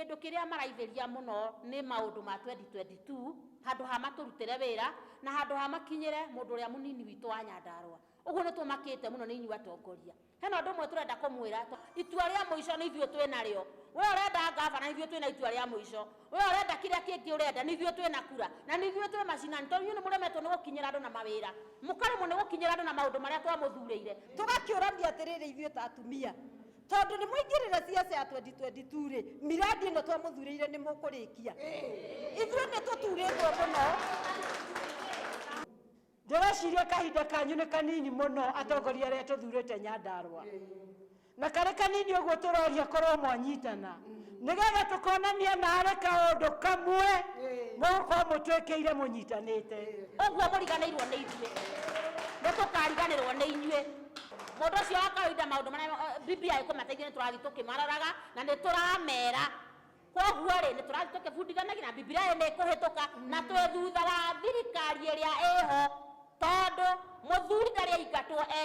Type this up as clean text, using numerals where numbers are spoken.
Kĩndũ kĩrĩa maraithĩria mũno nĩ maũndũ ma 2022, handũ ha matũrutĩre wĩra na handũ ha makinyĩre mũndũ ũrĩa mũnini witũ wa Nyandarũa. Ũguo nĩ tũmakĩte mũno nĩ inyuĩ atongoria. Hena ũndũ ũmwe tũrenda kũmwĩra, itua rĩa mũico nĩ ithuĩ twĩ narĩo. We ũrenda ngavana, nĩ ithuĩ twĩna itua rĩa mũico. We ũrenda kĩrĩa kĩngĩ ũrenda, nĩ ithuĩ twĩna kura na nĩ ithuĩ twĩ macinani, tondũ inyuĩ nĩ mũremetwo nĩ gũkinyĩra andũ na mawĩra, mũkaremwo nĩ gũkinyĩra andũ na maũndũ marĩa twamũthurĩire. Tũgakĩũrania atĩrĩrĩ, ithuĩ ta atumia, tondũ nĩ mwaingĩrĩra ciaca ya 2022 rĩ, miradi ĩno twamũthurĩire nĩ mũkũrĩkia? Ithuĩ nĩ tũturĩtwo mũno. Ndĩreciria kahinda kanyu nĩ kanini mũno, atongoria arĩa tũthurĩte Nyandarũa, na karĩ kanini ũguo tũroria korwo mwanyitana nĩgetha tũkonania narĩ kaũndũ kamwe mũgũkorwo mũtwĩkĩire mũnyitanĩte. Ũguo mũriganĩirwo nĩ ithuĩ, nĩ tũkariganĩrwo nĩ inyuĩ. Mũndũ ũcio wa kawaida, maũndũ marĩa BBI ĩkũmateithia, nĩ tũrathiĩ tũkĩmaroraga na nĩ tũramera. Koguo rĩ, nĩ tũrathiĩ tũkĩbundithanagia na BBI nĩ ĩkũhĩtũka, na twĩ thutha wa thirikari ĩrĩa ĩho, tondũ mũthuri ndarĩ aingatwo e